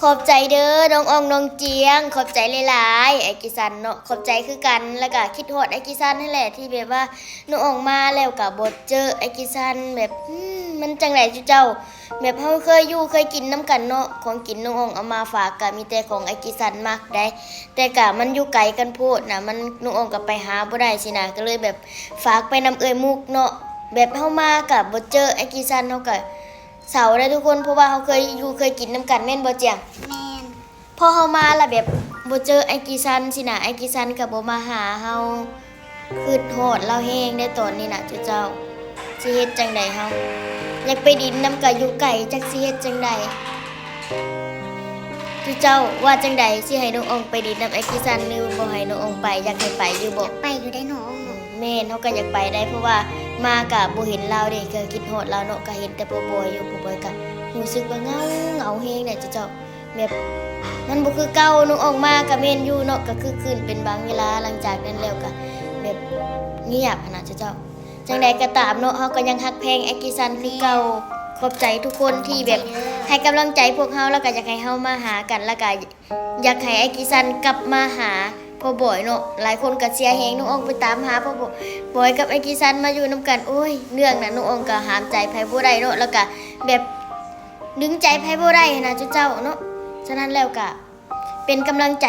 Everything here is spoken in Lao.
ຂອບໃຈເດີນ້ອງອອງ ນ້ອງຈຽງ ຂອບໃຈຫຼາຍໆ ອ້າຍກິສັນເນາະ ຂອບໃຈຄືກັນ ແລ້ວກະຄິດຮອດອ້າຍກິສັນຫັ້ນແຫຼະ ທີ່ແບບວ່ານ້ອງອອງມາແລ້ວກະບໍ່ເຈີອ້າຍກິສັນ ແບບ ອືມ ມັນຈັ່ງໃດຈຸເຈົ້າ ແບບເຮົາເຄີຍຢູ່ເຄີຍກິນນຳກັນເນາະ ຂອງກິນນ້ອງອອງເອົາມາຝາກກະມີແຕ່ຂອງອ້າຍກິສັນມັກໃດ ແຕ່ກະມັນຢູ່ໄກກັນໂພດນະ ມັນ ນ້ອງອອງກະໄປຫາບໍ່ໄດ້ຊີ້ນະ ກະເລີຍແບບຝາກໄປນຳເອື້ອຍມຸກເນາະ ແບບເຮົາມາກະບໍ່ເຈີອ້າຍກິສັນ ເຮົາກະ ເສົ້າໄດ໋ທຸກຄົນ ເພາະວ່າເຮົາເຄີຍຢູ່ເຄີຍກິນນຳກັນແມ່ນບໍ່ຈຽງ? ແມ່ນ ພໍເຮົາມາລະແບບບໍ່ເຈີອ້າຍກິສັນຊີ້ນະ ອ້າຍກິສັນກະບໍ່ມາຫາເຮົາ ຄຶດຮອດລາວແຮງໃດ໋ຕອນນີ້ນະຈຸເຈົ້າ ຊິເຮັດຈັ່ງໃດເຮົາ ຢາກໄປດິນນຳກະຢູ່ໄກ ຈັກຊິເຮັດຈັ່ງໃດ ຈຸເຈົ້າວ່າຈັ່ງໃດ ຊິໃຫ້ນ້ອງອອງໄປດິນນຳອ້າຍກິສັນ ຫຼືບໍ່ໃຫ້ນ້ອງອອງໄປ ຢາກໃຫ້ໄປຢູ່ບໍ່? ຢາກໄປຢູ່ໄດ໋ນ້ອງ ແມ່ນ ເຮົາກະຢາກໄປໄດ໋ ເພາະວ່າມາກະບໍ່ເຫັນລາວເດ້ ກະຄິດຮອດລາວເນາະ ກະເຫັນແຕ່ພໍ່ບອຍຢູ່ ພໍ່ບອຍກະຮູ້ສຶກວ່າເຫງົາ ເຫງົາແຮງແຫຼະຈຸເຈົ້າ ແບບ ມັນບໍ່ຄືເກົ່າ ນ້ອງອອງມາກະແມ່ນຢູ່ເນາະ ກະຄຶກຄື້ນເປັນບາງເວລາ ຫຼັງຈາກນັ້ນແລ້ວກະແບບງຽບຫັ້ນນະຈຸເຈົ້າ ຈັ່ງໃດກະຕາມເນາະ ເຮົາກະຍັງຮັກແພງອ້າຍກິສັນຄືເກົ່າ ຂອບໃຈທຸກຄົນທີ່ແບບໃຫ້ກຳລັງໃຈພວກເຮົາ ແລ້ວກະຢາກໃຫ້ເຮົາມາຫາກັນ ແລ້ວກະ ຢາກໃຫ້ອ້າຍກິສັນກັບມາຫາພໍ່ບອຍເນາະ ຫຼາຍຄົນກະເຊຍແຮງ ນ້ອງອອງໄປຕາມຫາພໍ່ບອຍກັບອ້າຍກິສັນມາຢູ່ນຳກັນ ໂອ້ຍ ເລື່ອງນັ້ນນ້ອງອອງກະຫ້າມໃຈໃຜບໍ່ໄດ້ເນາະ ແລ້ວກະແບບດຶງໃຈໃຜບໍ່ໄດ້ຫັ້ນນະຈຸເຈົ້າເນາະ ສະນັ້ນແລ້ວກະເປັນກຳລັງໃຈ